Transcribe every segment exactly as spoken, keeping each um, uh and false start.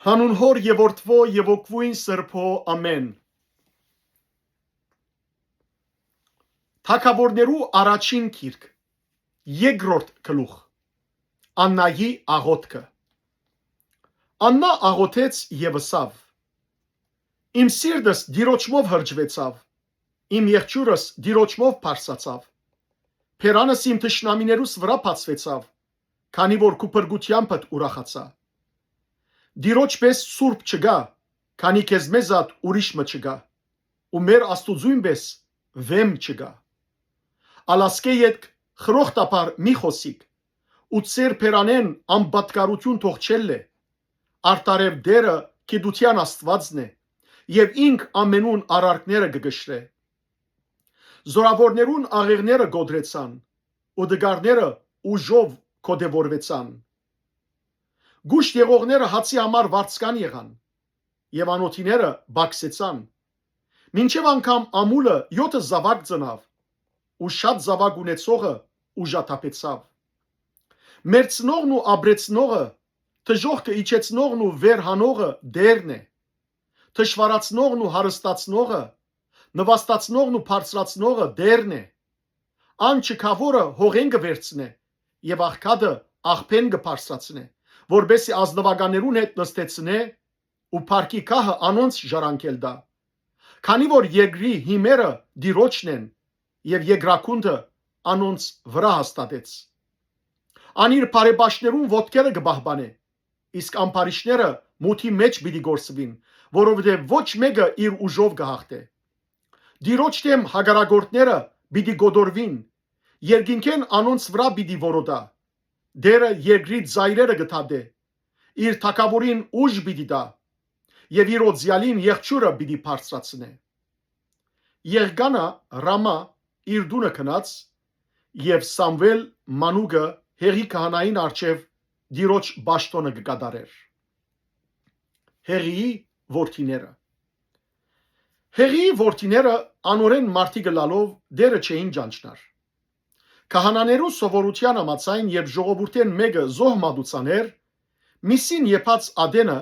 Անուն Հօր եւ Որդւոյ եւ Հոգւոյն Սրբոյ, ամէն։ Թագաւորներու առաջին գիրք, երկրորդ գլուխ։ Աննայի աղօթքը։ Աննա աղօթեց եւ ըսաւ. «Իմ սիրտս Տիրոջմով հրճուեցաւ, իմ եղջիւրս Տիրոջմով բարձրացաւ։ Բերանս իմ թշնամիներուս վրայ բացուեցաւ, քանի որ քու փրկութեամբդ ուրախացայ։ Տիրոջ պէս սուրբ չկայ, քանի քեզմէ զատ ուրիշ մը չկայ, ու մեր Աստուծոյն պէս վէմ չկայ։ Ալ ասկէ ետք խրոխտաբար մի խօսիք, ու ձեր բերանէն անպատկառութիւն թող չելլէ։ Արդարեւ Տէրը գիտութեան Աստուածն է, եւ ինք ամենուն արարքները կը կշռէ։ Զօրաւորներուն աղեղները կոտրեցան, ու տկարները ուժով գօտեւորուեցան։ Կուշտ եղողները հացի համար վարձկան եղան, եւ անօթիները պակսեցան, մինչեւ անգամ ամուլը եօթը զաւակ ծնաւ, ու շատ զաւակ ունեցողը ուժաթափեցաւ։ Մեռցնողն ու ապրեցնողը, դժոխքը իջեցնողն ու վեր հանողը Տէրն է։ Թշուառացնողն ու հարստացնողը, նուաստացնողն ու բարձրացնողը Տէրն է։ Ան չքաւորը հողէն կը վերցնէ եւ աղքատը աղբէն կը բարձրացնէ, որպէս զի ազնուականներուն հետ նստեցնէ ու փառքի գահը անոնց ժառանգել տայ։ Քանի որ երկրի հիմերը Տիրոջն են, եւ երկրագունդը անոնց վրայ հաստատեց։ Ան իր բարեպաշտներուն ոտքերը կը պահպանէ, իսկ ամբարիշտները մութի մէջ պիտի կորսուին, որովհետեւ ոչ մէկը իր ուժով կը յաղթէ։ Տիրոջ դէմ հակառակորդները պիտի կոտորուին, երկինքէն անոնց վրայ պիտի որոտայ։ Տէրը երկրի ծայրերը կը դատէ, իր թագաւորին ուժ պիտի տայ եւ իր օծեալին եղջիւրը պիտի բարձրացնէ»։ Եղկանա Ռամա իր տունը գնաց, եւ Սամուէլ մանուկը Հեղի քահանային առջեւ Տիրոջ պաշտօնը կը կատարէր։ Հեղիի որդիները։ Հեղիի որդիները անօրէն մարդիկ ըլլալով Տէրը չէին ճանչնար։ Քահանաներու սովորութեան համաձայն, երբ ժողովուրդէն մէկը զոհ մատուցանէր, միսին եփած ատենը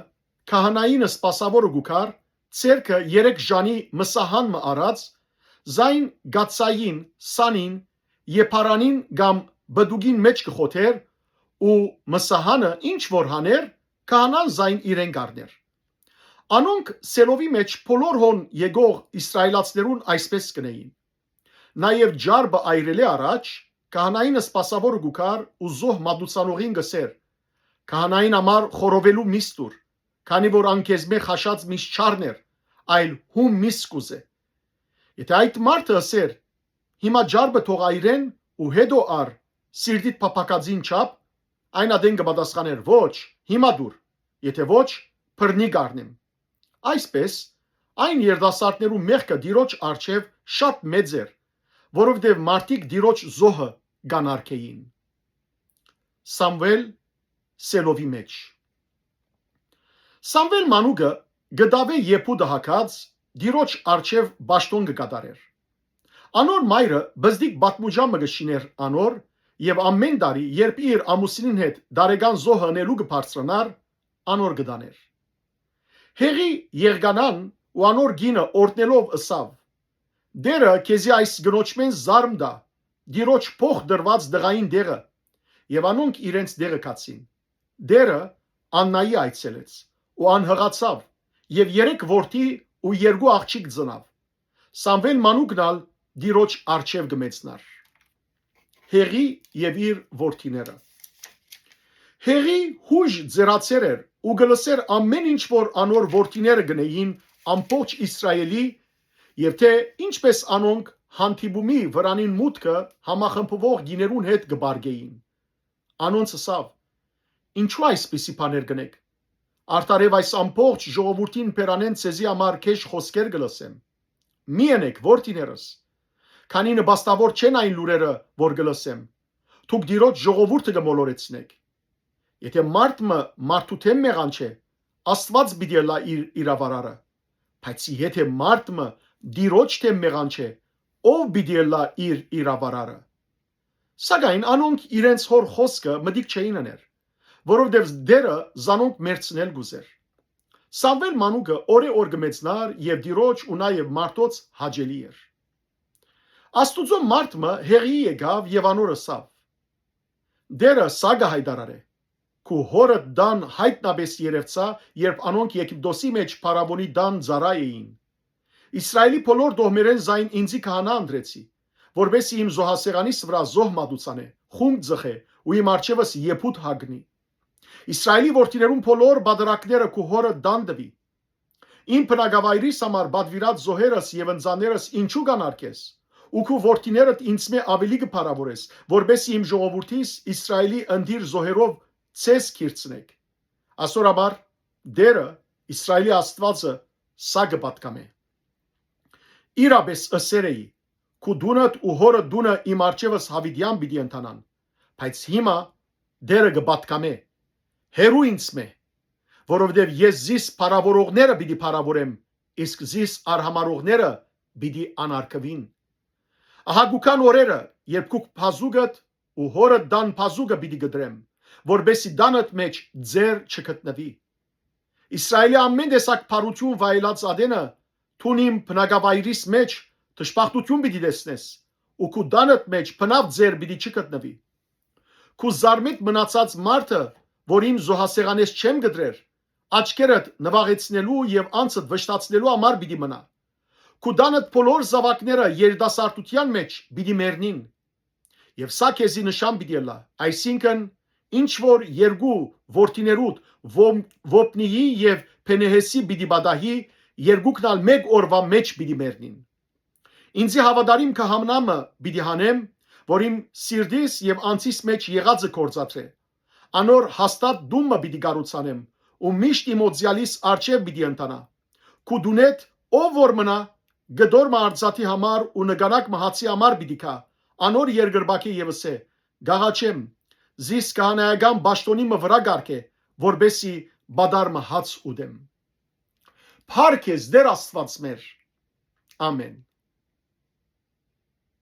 քահանային սպասաւորը կու գար, ձեռքը երեք ժանի մսահան մը առած, զայն կացային, սանին, եփարանին կամ պտուկին մէջ կը խոթէր ու մսահանը ինչ որ հանէր, քահանան զայն իրեն կ'առնէր։ Անոնք Սելովի մէջ բոլոր հոն եկող իսրայելացիներուն այսպէս կ'ընէին։ Նաեւ ջարդը այրելէ առաջ, քահանային սպասաւորը կու գար ու զոհ մատուցանողին կ'ըսէր. «Քահանային համար խորովելու միս տուր, քանի որ ան քեզմէ խաշած միս չ'առներ, այլ հում միս կ'ուզէ»։ Եթէ այդ մարդը ըսէր. «Հիմա ջարդը թող այրեն ու յետոյ առ, սիրտիդ փափաքածին չափ», այն ատեն կը պատասխանէր. «Ոչ, հիմա տուր, եթէ ոչ, բռնի կ'առնեմ»։ Այսպէս, այն երիտասարդներու մեղքը Տիրոջ առջեւ շատ մեծ էր, որովհետեւ մարդիկ Տիրոջ զոհը կ'անարգէին։ Սամուէլ Սելովի մէջ։ Սամուէլ մանուկը կը տաւէ Եփուտը հագած, Տիրոջ առջեւ պաշտօն կը կատարէր։ Անոր մայրը բզդիկ պատմուժան մը կը շինէր անոր, եւ ամէն տարի, երբ իր ամուսինին հետ տարեկան զոհը ընելու կը բարձրանար, անոր կը տանէր։ Հեղի Եղկանան ու անոր կինը օրհնելով ըսաւ. «Տէրը քեզի այս կնոջմէն զարմ տայ, Տիրոջ փոխ դրուած տղային տեղը»։ Եւ անոնք իրենց տեղը գացին։ Տէրը Աննայի այցելեց, ու ան յղացաւ, եւ երեք որդի ու երկու աղջիկ ծնաւ։ Սամուէլ մանուկն ալ Տիրոջ առջեւ կը մեծնար։ Հեղի եւ իր որդիները։ Հեղի յուժ ձեռացեր էր ու կը լսէր ամէն ինչ որ անոր որդիները կ'ընէին ամբողջ Իսրայէլի, եւ թէ ինչպէս անոնք հանդիպումի վրանին մուտքը համախմբուող կիներուն հետ կը պարկէին։ Անոնց ըսաւ. «Ինչո՞ւ այսպիսի բաներ կ'ընէք։ Արդարեւ այս ամբողջ ժողովուրդին բերանէն ձեզի համար գէժ խօսքեր կը լսեմ։ Մի ընէք, որդիներս, քանի նպաստաւոր չեն այն լուրերը, որ կը լսեմ։ Դուք Տիրոջ ժողովուրդը կը մոլորեցնէք։ Եթէ մարդ մը մարդու դէմ մեղանչէ, Աստուած պիտի ըլլայ իր իրաւարարը, բայց եթէ մարդ մը Տիրոջ դէմ մեղանչէ, ո՞վ պիտի ըլլայ իր իրաւարարը»։ Սակայն անոնք իրենց հօր խօսքը մտիկ չէին ըներ, որովհետեւ Տէրը զանոնք մեռցնել կ'ուզէր։ Սամուէլ մանուկը օրէ օր կը մեծնար եւ Տիրոջ ու նաեւ մարդոց հաճելի էր։ Աստուծոյ մարդ մը հեղիի եկաւ եւ անոր ըսաւ. "Տէրը սա կը յայտարարէ. քու հօրդ տան յայտնապէս երեւցայ, երբ անոնք Եգիպտոսի մէջ փարաւոնի տան ծառայ էին։ Իսրայէլի բոլոր տոհմերէն զայն ինծի քահանայ ընտրեցի, որպէս զի իմ զոհասեղանիս վրայ զոհ մատուցանէ, խունկ ծխէ ու իմ առջեւս եփութ հագնի։ Իսրայէլի որդիներուն բոլոր պատարագները քու հօրդ տան տուի։ Իմ բնակավայրիս համար պատուիրած զոհերս եւ ընծաներս ինչո՞ւ կ'անարգես, ու քու որդիներդ ինծմէ աւելի կը փառաւորես, որպէս զի իմ ժողովուրդիս Իսրայէլի ընտիր զոհերով ձեզ գիրցնէք։ Ասոր համար Տէրը, Իսրայէլի Աստուածը սա կը պատկամէ. իրապէս ըսեր էի. "Քու տունդ ու հօրդ տունը իմ առջեւս յաւիտեան պիտի ընթանան", բայց հիմա Տէրը կը պատկամէ. "Հեռու ինծմէ, որովհետեւ ես զիս փառաւորողները պիտի փառաւորեմ, իսկ զիս արհամարհողները պիտի անարգուին։ Ահա կու գան օրերը, երբ քու բազուկդ ու հօրդ տան բազուկը պիտի կտրեմ, որպէս զի տանդ մէջ ծեր չգտնուի։ Իսրայէլի ամէն տեսակ բարութիւն վայելած ատենը դուն իմ բնակավայրիս մէջ դժբախտութիւն պիտի տեսնես ու քու տանդ մէջ բնաւ ծեր պիտի չգտնուի։ Քու զարմիդ մնացած մարդը, որ իմ զոհասեղանէս չեմ կտրեր, աչքերդ նուաղեցնելու եւ անձդ վշտացնելու համար պիտի մնայ։ Քու տանդ բոլոր զաւակները երիտասարդութեան մէջ պիտի մեռնին։ Եւ սա քեզի նշան պիտի ըլլայ, այսինքն՝ ինչ որ երկու որդիներուդ՝ Ոմ-, Ոփնիի եւ Փենեհեսի պիտի պատահի, երկուքն ալ մէկ օրուայ մէջ պիտի մեռնին։ Ինծի հաւատարիմ քահանայ մը պիտի հանեմ, որ իմ սիրտիս եւ անձիս մէջ եղածը գործադրէ։ Անոր հաստատ տուն մը պիտի կառուցանեմ ու միշտ իմ օծեալիս առջեւ պիտի ընթանայ։ Քու տունէդ ով որ մնայ, կտոր մը արծաթի համար ու նկանակ մը հացի համար պիտի գայ, անոր երկրպագէ եւ ըսէ. "Կ'աղաչեմ, զիս քահանայական պաշտօնի մը վրայ կ'արգէ, որպէս զի պատառ մը հաց ուտեմ"։ Փառք ես, Տէր Աստուած մեր։ Ամէն։